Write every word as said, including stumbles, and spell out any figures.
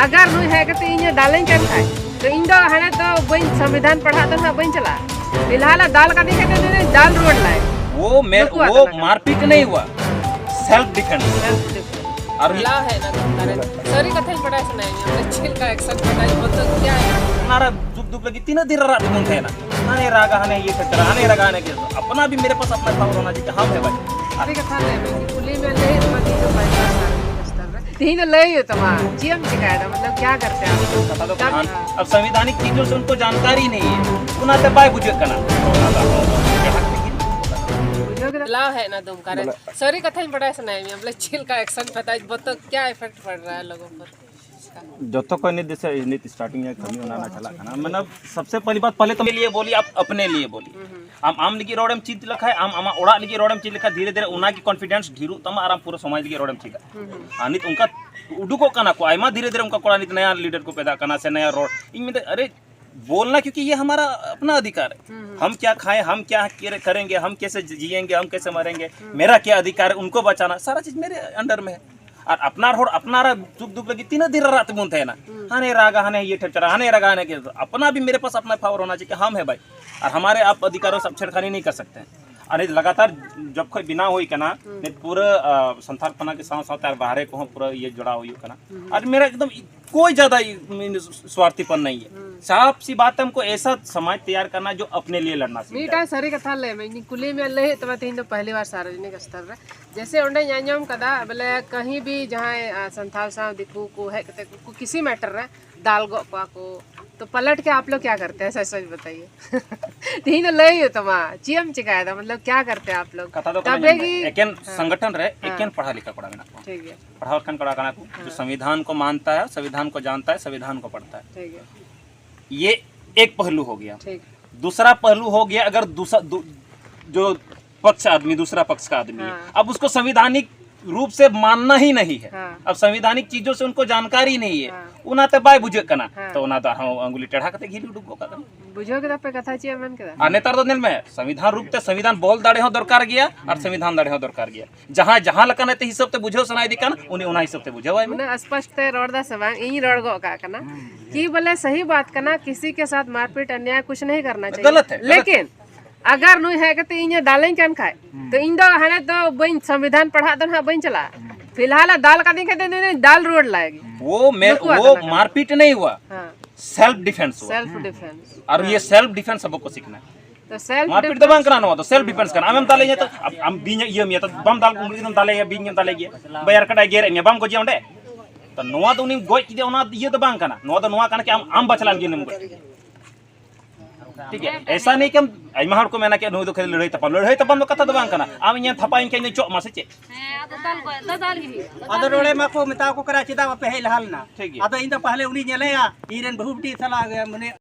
ᱟᱜᱟᱨ ᱱᱩᱭ ᱦᱮᱡ ᱠᱟᱛᱮ ᱤᱧᱮ ᱫᱟᱞᱟᱹᱧ ᱠᱟᱱ ᱠᱷᱟᱡ, ᱛᱚ ᱤᱧ ᱫᱚ ᱦᱟᱱᱮ ᱫᱚ ᱵᱟᱹᱧ, ᱥᱚᱝᱵᱤᱫᱷᱟᱱ ᱯᱟᱲᱦᱟᱜ ᱫᱚ ᱱᱟᱦᱟᱜ ᱵᱟᱹᱧ ᱪᱟᱞᱟᱜᱼᱟ᱾ ᱯᱷᱤᱞᱦᱟᱞ ᱮ ᱫᱟᱞ ᱠᱟᱹᱫᱤᱧ ᱠᱷᱟᱡ ᱫᱚ ᱩᱱᱤ ᱫᱚᱧ ᱫᱟᱞ ᱨᱩᱣᱟᱹᱲ ᱞᱟᱭ᱾ वो मेरे, ᱱᱩᱠᱩᱣᱟᱜ वो ᱠᱟᱱᱟ ᱠᱟᱛᱷᱟ᱾ मारपीट नहीं हुआ, self defense. Self defense. ᱟᱨ ᱞᱟ ᱦᱮᱡ ᱱᱟ ᱫᱚᱨᱠᱟᱨ ᱨᱮ᱾ ᱥᱟᱹᱨᱤ ᱠᱟᱛᱷᱟᱧ ᱵᱟᱰᱟᱭ ᱥᱟᱱᱟᱭᱮᱫᱤᱧᱟ, ᱵᱚᱞᱮ ᱪᱮᱫ ᱞᱮᱠᱟ action ᱠᱚ ᱦᱟᱛᱟᱣᱟ, ᱢᱚᱛᱞᱚᱵ ᱠᱭᱟ ᱦᱮ? ᱟᱯᱱᱟᱨᱟᱜ ᱥᱩᱠ ᱫᱩᱠ ᱞᱟᱹᱜᱤᱫ ᱛᱤᱱᱟᱹᱜ ᱫᱤᱱ ᱨᱟᱨᱟᱜ ᱛᱮᱵᱚᱱ ᱛᱟᱦᱮᱱᱟ? ᱦᱟᱱᱮ ᱨᱟᱜᱟ, ᱦᱟᱱᱮ ᱤᱭᱟᱹ ᱠᱷᱟᱹᱛᱤᱨ, ᱦᱟᱱᱮ ᱨᱟᱜᱟ, ᱦᱟᱱᱮ ᱠᱷᱟᱹᱛᱤᱨ᱾ अपना भी मेरे पास अपना power होना चाहिए कि हम है भाई. ᱥᱟᱹᱨᱤ ᱠᱟᱛᱷᱟ ᱞᱟᱹᱭ ᱢᱮ, ᱠᱩᱞᱤ ᱢᱮ, ᱞᱟᱹᱭ ᱦᱩᱭᱩᱜ ᱛᱟᱢᱟ, ᱛᱤᱦᱤᱧ ᱫᱚ ᱞᱟᱹᱭ ᱦᱩᱭᱩᱜ ᱛᱟᱢᱟ, ᱪᱮᱫ ᱮᱢ ᱪᱮᱠᱟᱭᱮᱫᱟ, ᱢᱚᱛᱞᱚᱵ ᱠᱭᱟ ᱠᱟᱨᱛᱮ ᱦᱟᱢ? ᱠᱟᱛᱷᱟ ᱫᱚ ᱠᱟᱱᱟ, ᱟᱵ ᱥᱚᱝᱵᱤᱫᱷᱟᱱᱤᱠ ᱪᱤᱡᱚ ᱥᱮ ᱩᱱᱠᱚ ᱡᱟᱱᱠᱟᱨᱤ ᱱᱟᱦᱤ ᱦᱮ, ᱚᱱᱟᱛᱮ ᱵᱟᱭ ᱵᱩᱡᱷᱟᱹᱜ ᱠᱟᱱᱟ᱾ ᱵᱩᱡᱷᱟᱹᱣ ᱠᱮᱫᱟ? ᱞᱟ ᱦᱮᱡ ᱱᱟ ᱫᱩᱢᱠᱟ ᱨᱮ᱾ ᱥᱟᱹᱨᱤ ᱠᱟᱛᱷᱟᱧ ᱵᱟᱰᱟᱭ ᱥᱟᱱᱟᱭᱮᱫ ᱢᱮᱭᱟ, ᱵᱚᱞᱮ ᱪᱮᱫ ᱞᱮᱠᱟ action ᱯᱮ ᱦᱟᱛᱟᱣᱟ, ᱢᱚᱛᱞᱚᱵ ᱠᱭᱟ effect ᱯᱚᱲ ᱨᱟᱦᱟ ᱦᱮ ᱞᱳᱜᱳ ᱯᱚᱨ? ᱡᱚᱛᱚ ᱠᱚ ᱱᱤᱛ ᱫᱤᱥᱟᱹ, ᱱᱤᱛ starting ᱨᱮ ᱠᱟᱹᱢᱤ ᱚᱱᱟ ᱚᱱᱟ ᱪᱟᱞᱟᱜ ᱠᱟᱱᱟ᱾ ᱢᱟᱱᱮ, सबसे पहली बात, पहले तो मेरे लिए बोली, आप अपने लिए बोली। ᱦᱩᱸ, ᱦᱩᱸ᱾ ᱟᱢ, ᱟᱢ ᱞᱟᱹᱜᱤᱫ ᱨᱚᱲᱮᱢ ᱪᱮᱫ ᱞᱮᱠᱷᱟᱡ, ᱟᱢ ᱟᱢᱟᱜ ᱚᱲᱟᱜ ᱞᱟᱹᱜᱤᱫ ᱨᱚᱲᱮᱢ ᱪᱮᱫ ᱞᱮᱠᱷᱟᱡ, ᱫᱷᱤᱨᱮ ᱫᱷᱤᱨᱮ ᱚᱱᱟ ᱜᱮ confidence ᱰᱷᱮᱨᱚᱜ ᱛᱟᱢᱟ ᱟᱨ ᱟᱢ ᱯᱩᱨᱟᱹ ᱥᱚᱢᱟᱡᱽ ᱞᱟᱹᱜᱤᱫ ᱨᱚᱲᱮᱢ ᱪᱮᱫᱟ᱾ ᱦᱩᱸ, ᱦᱩᱸ᱾ ᱟᱨ ᱱᱤᱛ ᱚᱱᱠᱟ ᱩᱰᱩᱠᱚᱜ ᱠᱟᱱᱟ ᱠᱚ, ᱟᱭᱢᱟ ᱫᱷᱤᱨᱮ ᱫᱷᱤᱨᱮ ᱚᱱᱠᱟ ᱠᱚᱲᱟ ᱱᱤᱛ ᱱᱟᱭᱟ leader ᱠᱚ ᱯᱮᱫᱟ ᱠᱟᱱᱟ ᱥᱮ ᱱᱟᱭᱟ ᱨᱚᱲ᱾ ᱤᱧ ᱢᱮᱱᱫᱟ, ᱟᱨᱮ, बोलना, क्योंकि ये हमारा अपना अधिकार है। ᱦᱩᱸ, ᱦᱩᱸ᱾ हम क्या खाएं, हम क्या करेंगे, हम कैसे जिएंगे, हम कैसे मरेंगे, ᱦᱩᱸ। मेरा क्या अधिकार है उनको बचाना, सारा चीज मेरे under में है। ᱟᱨ ᱟᱯᱱᱟᱨ ᱦᱚᱲ ᱟᱯᱱᱟᱨᱟᱜ ᱥᱩᱠ ᱫᱩᱠ ᱞᱟᱹᱜᱤᱫ ᱛᱤᱱᱟᱹᱜ ᱫᱤᱱ ᱨᱟᱨᱟᱜ ᱛᱮᱵᱚᱱ ᱛᱟᱦᱮᱱᱟ? ᱦᱩᱸ᱾ ᱦᱟᱱᱮ ᱨᱟᱜᱟ, ᱦᱟᱱᱮ ᱤᱭᱟᱹ ᱴᱷᱮᱱ ᱪᱟᱞᱟᱜᱼᱟ, ᱦᱟᱱᱮ ᱨᱟᱜᱟ, ᱦᱟᱱᱮ ᱜᱮ, अपना भी मेरे पास अपना power होना चाहिए कि हम है भाई, और हमारे आप अधिकारों से आप छेड़खानी नहीं कर सकते हैं। ᱟᱨ ᱱᱤᱛ ᱞᱟᱜᱟᱛᱟᱨ ᱡᱚᱵ ᱠᱷᱚᱡ ᱵᱮᱱᱟᱣ ᱦᱩᱭ ᱠᱟᱱᱟ, ᱦᱩᱸ᱾ ᱱᱤᱛ ᱯᱩᱨᱟᱹ, ᱟ, ᱥᱟᱱᱛᱟᱲ ᱯᱟᱨᱜᱟᱱᱟ ᱠᱮ ᱥᱟᱶ ᱥᱟᱶᱛᱮ ᱟᱨ ᱵᱟᱦᱨᱮ ᱠᱚᱦᱚᱸ ᱯᱩᱨᱟᱹ ᱤᱭᱟᱹ ᱡᱚᱲᱟᱣ ᱦᱩᱭᱩᱜ ᱠᱟᱱᱟ᱾ ᱦᱩᱸ᱾ ᱟᱨ ᱢᱮᱨᱟ ᱮᱠᱫᱚᱢ कोई ज्यादा स्वार्थीपन नहीं है। ᱦᱩᱸ᱾ साफ सी बात है, हमको ऐसा समाज तैयार करना जो अपने लिए लड़ना सीखे। ᱢᱤᱫᱴᱟᱝ ᱥᱟᱹᱨᱤ ᱠᱟᱛᱷᱟ ᱞᱟᱹᱭ ᱢᱮ, ᱤᱧ ᱠᱩᱞᱤ ᱢᱮᱭᱟ, ᱞᱟᱹᱭ ᱦᱩᱭᱩᱜ ᱛᱟᱢᱟ ᱛᱮᱦᱮᱧ ᱫᱚ ᱯᱟᱦᱞᱤ ᱵᱟᱨ ᱥᱟᱨᱵᱚᱡᱚᱱᱤᱠ ᱥᱛᱚᱨ ᱨᱮ᱾ ᱡᱮᱥᱮ ᱚᱸᱰᱮᱧ ᱟᱸᱡᱚᱢ ᱠᱟᱫᱟ, ᱵᱚᱞᱮ ᱠᱟᱹᱦᱤ ᱵᱷᱤ ᱡᱟᱦᱟᱸᱭ, ᱟ, ᱥᱟᱱᱛᱟᱲ ᱥᱟᱶ ᱫᱤᱠᱩ ᱠᱚ ᱦᱮᱡ ᱠᱟᱛᱮ ᱠᱚ, ᱠᱚ ᱠᱤᱥᱤ matter ᱨᱮ ᱫᱟᱞ ᱜᱚᱜ ᱠᱚᱣᱟ ᱠᱚ, ᱛᱚ ᱯᱟᱞᱚᱴ ᱠᱮ ᱟᱯ ᱞᱳᱜ ᱠᱭᱟ ᱠᱟᱨᱛᱮ ᱦᱮᱸ, ᱥᱚᱪ ᱥᱚᱪ ᱵᱟᱛᱟᱭᱤᱭᱮ᱾ ᱛᱮᱦᱮᱧ ᱫᱚ ᱞᱟᱹᱭ ᱦᱩᱭᱩᱜ ᱛᱟᱢᱟ, ᱪᱮᱫ ᱮᱢ ᱪᱤᱠᱟᱭᱮᱫᱟ, ᱢᱚᱛᱞᱚᱵ ᱠᱭᱟ ᱠᱟᱨᱛᱮ ᱟᱯ ᱞᱳᱜ? ᱠᱟᱛᱷᱟ ᱫᱚ ᱠᱟᱱᱟ, ᱛᱚᱵᱮ ᱧᱮᱞ ᱢᱮ, ᱜᱮ ᱮᱠᱮᱱ ᱦᱮᱸ᱾ ᱥᱚᱝᱜᱚᱴᱷᱚᱱ ᱨᱮ ᱦᱮᱸ᱾ ᱮᱠᱮᱱ ᱯᱟᱲᱦᱟᱣ ᱞᱮᱠᱷᱟ ᱠᱚᱲᱟ ᱢᱮᱱᱟᱜ ᱠᱚᱣᱟ᱾ ᱴᱷᱤᱠ ᱜᱮᱭᱟ᱾ ᱯᱟᱲᱦᱟᱣ ᱞᱮᱠᱷᱟᱱ ᱠᱚᱲᱟ ᱠᱟᱱᱟ ᱠᱚ, ᱡᱮ ᱦᱮᱸ᱾ संविधान को मानता है, संविधान को जानता है, संविधान को पढ़ता है। ठीक है। ये एक पहलू हो गया। ठीक। दूसरा पहलू हो गया, अगर दूसरा दू, जो पक्ष आदमी, दूसरा पक्ष का आदमी है, हाँ। अब उसको संवैधानिक रूप से मानना ही नहीं है। हाँ। अब संवैधानिक चीजों से उनको जानकारी नहीं है। हाँ। ᱚᱱᱟᱛᱮ ᱵᱟᱭ ᱵᱩᱡᱷᱟᱹᱜ ᱠᱟᱱᱟ᱾ ᱦᱮᱸ᱾ ᱛᱚ ᱚᱱᱟ ᱫᱚ ᱟᱨᱦᱚᱸ ᱟᱝᱜᱩᱞᱤ ᱴᱮᱲᱦᱟ ᱠᱟᱛᱮ ᱜᱮ ᱩᱰᱩᱠ ᱜᱚᱫ ᱠᱟᱜ ᱠᱟᱱᱟ᱾ ᱵᱩᱡᱷᱟᱹᱣ ᱠᱮᱫᱟ ᱯᱮ ᱠᱟᱛᱷᱟ ᱪᱮᱫ ᱮ ᱢᱮᱱ ᱠᱮᱫᱟ? ᱟᱨ ᱱᱮᱛᱟᱨ ᱫᱚ ᱧᱮᱞ ᱢᱮ, ᱥᱚᱝᱵᱤᱫᱷᱟᱱ ᱨᱩᱯ ᱛᱮ ᱥᱚᱝᱵᱤᱫᱷᱟᱱ ᱵᱚᱞ ᱫᱟᱲᱮ ᱦᱚᱸ ᱫᱚᱨᱠᱟᱨ ᱜᱮᱭᱟ ᱟᱨ ᱥᱚᱝᱵᱤᱫᱷᱟᱱ ᱫᱟᱲᱮ ᱦᱚᱸ ᱫᱚᱨᱠᱟᱨ ᱜᱮᱭᱟ᱾ ᱡᱟᱦᱟᱸᱭ ᱡᱟᱦᱟᱸ ᱞᱮᱠᱟᱱᱟᱜ ᱛᱮ ᱦᱤᱥᱟᱹᱵ ᱛᱮ ᱵᱩᱡᱷᱟᱹᱣ ᱥᱟᱱᱟᱭᱮᱫᱮ ᱠᱟᱱ, ᱩᱱᱤ ᱚᱱᱟ ᱦᱤᱥᱟᱹᱵ ᱛᱮ ᱵᱩᱡᱷᱟᱹᱣᱟᱭ ᱢᱮ᱾ ᱩᱱᱟᱹᱜ ᱥᱯᱚᱥᱴ ᱛᱮ ᱨᱚᱲ ᱫᱟ ᱥᱮ ᱵᱟᱝ? ᱤᱧ ᱨᱚᱲ ᱜᱚᱫ ᱠᱟᱜ ᱠᱟᱱᱟ ᱠᱤ ᱵᱚᱞᱮ ᱥᱟᱦᱤ ᱵᱟᱛ ᱠᱟᱱᱟ, ᱠᱤᱥᱤ ᱠᱮ ᱥᱟᱛ ᱢᱟᱨᱯᱤᱴ ᱚᱱᱭᱟᱭ ᱠᱩᱪ ᱱᱟᱦᱤ ᱠᱟᱨᱱᱟ ᱪᱟᱦᱤᱭᱮ᱾ ᱜᱟᱞᱟᱛ ᱦᱮ, ᱜᱟᱞᱟᱛ ᱞᱮᱠᱤᱱ ᱟᱜᱟᱨ ᱱᱩᱭ ᱦᱮᱡ ᱠᱟᱛᱮ ᱤᱧᱮ ᱫᱟᱞᱮᱧ ᱠᱟᱱ ᱠᱷᱟᱡ, ᱛᱚ ᱤᱧ ᱫᱚ ᱦᱟᱱᱮ ᱫᱚ ᱵᱟᱹᱧ, ᱥᱚᱝᱵᱤᱫᱷᱟᱱ ᱯᱟᱲᱦᱟᱜ ᱫᱚ ᱱᱟᱦᱟᱜ ᱵᱟᱹᱧ ᱪᱟᱞᱟᱜᱼᱟ᱾ ᱯᱷᱤᱞᱦᱟᱞ ᱮ ᱫᱟᱞ ᱠᱟᱫᱤᱧ ᱠᱷᱟᱡ ᱫᱚ ᱱᱩᱭ ᱫᱚᱧ ᱫᱟᱞ ᱨᱩᱣᱟᱹᱲ ᱞᱟᱭ ᱜᱮ᱾ वो मैं, ᱱᱩᱠᱩᱣᱟᱜ वो ᱠᱟᱱᱟ ᱠᱟᱱᱟ᱾ मारपीट नहीं हुआ, ᱦᱮᱸ᱾ सेल्फ डिफेंस हुआ। Self defence. और ये सेल्फ डिफेंस सबको सीखना है। ᱛᱚ ᱥᱮᱞᱯᱷ ᱢᱟᱨᱯᱤᱴ ᱫᱚ ᱵᱟᱝ ᱠᱟᱱᱟ, ᱱᱚᱣᱟ ᱫᱚ ᱥᱮᱞᱯᱷ ᱰᱤᱯᱷᱮᱱᱥ ᱠᱟᱱᱟ᱾ ᱟᱢᱮᱢ ᱫᱟᱞᱮᱧᱟ ᱛᱚ, ᱟᱢ, ᱟᱢ ᱵᱤᱧ ᱮ ᱤᱭᱟᱹ ᱢᱮᱭᱟ ᱛᱚ, ᱵᱟᱢ ᱫᱟᱞ ᱩᱱᱤ ᱫᱚᱢ ᱫᱟᱞᱮᱭᱟ, ᱵᱤᱧ ᱮᱢ ᱫᱟᱞᱮ ᱜᱮᱭᱟ, ᱵᱟᱭᱟᱨ ᱠᱟᱰᱟᱭ ᱜᱮᱨᱮᱫ ᱢᱮᱭᱟ, ᱵᱟᱢ ᱜᱚᱡᱮᱭᱟ ᱚᱸᱰᱮ? ᱛᱚ ᱱᱚᱣᱟ ᱫᱚ ᱩᱱᱤᱢ ᱜᱚᱡ ᱠᱮᱫᱮᱭᱟ, ᱚᱱᱟ ᱤᱭᱟᱹ ᱫᱚ ᱵᱟᱝ ᱠᱟᱱᱟ, ᱱᱚᱣᱟ ᱫᱚ ᱱᱚᱣᱟ ᱠᱟᱱᱟ ᱠᱤ ᱟᱢ, ᱟᱢ ᱵᱟᱪᱞᱟᱣ ᱞᱟᱹᱜᱤᱫ ᱮᱢ ᱜᱚᱡ ᱠᱮᱫᱮᱭᱟ᱾ ᱴᱷᱤᱠ ᱜᱮᱭᱟ, ᱮᱥᱟ ᱱᱟᱦᱤ ᱠᱤ ᱟᱭᱢᱟ ᱦᱚᱲ ᱠᱚ ᱢᱮᱱᱟ ᱠᱤ ᱱᱩᱭ ᱫᱚ ᱠᱷᱟᱹᱞᱤ ᱞᱟᱹᱲᱦᱟᱹᱭ ᱛᱟᱯᱟᱢ, ᱞᱟᱹᱲᱦᱟᱹᱭ ᱛᱟᱯᱟᱢ ᱫᱚ ᱠᱟᱛᱷᱟ ᱫᱚ ᱵᱟᱝ ᱠᱟᱱᱟ᱾ ᱟᱢ ᱤᱧᱮᱢ ᱛᱷᱟᱯᱟᱭᱤᱧ ᱠᱷᱟᱱ ᱤᱧ ᱫᱚ ᱪᱚᱜ ᱢᱟ ᱥᱮ ᱪᱮᱫ? ᱦᱮᱸ, ᱟᱫᱚ ᱫᱟᱞ ᱜᱚᱡ ᱫᱚ ᱫᱟᱞ ᱜᱮ ᱦᱩᱭᱩᱜᱼᱟ᱾ ᱟᱫᱚ ᱱᱚᱰᱮ ᱢᱟᱠᱚ ᱢᱮᱛᱟ ᱠᱚ ᱠᱟᱱᱟ, ᱪᱮᱫᱟᱜ ᱵᱟᱯᱮ ᱦᱮᱡ ᱞᱟᱦᱟ ᱞᱮᱱᱟ? ᱴᱷᱤᱠ ᱜᱮᱭᱟ᱾ ᱟᱫᱚ ᱤᱧ ᱫᱚ ᱯᱟᱦᱞᱮ ᱩᱱᱤ ᱧᱮᱞᱮᱭᱟ, ᱤᱧ ᱨᱮᱱ ᱵᱟᱹᱦᱩ ᱵᱤᱴᱤ ᱥᱟᱞᱟᱜ ᱢᱟᱱᱮ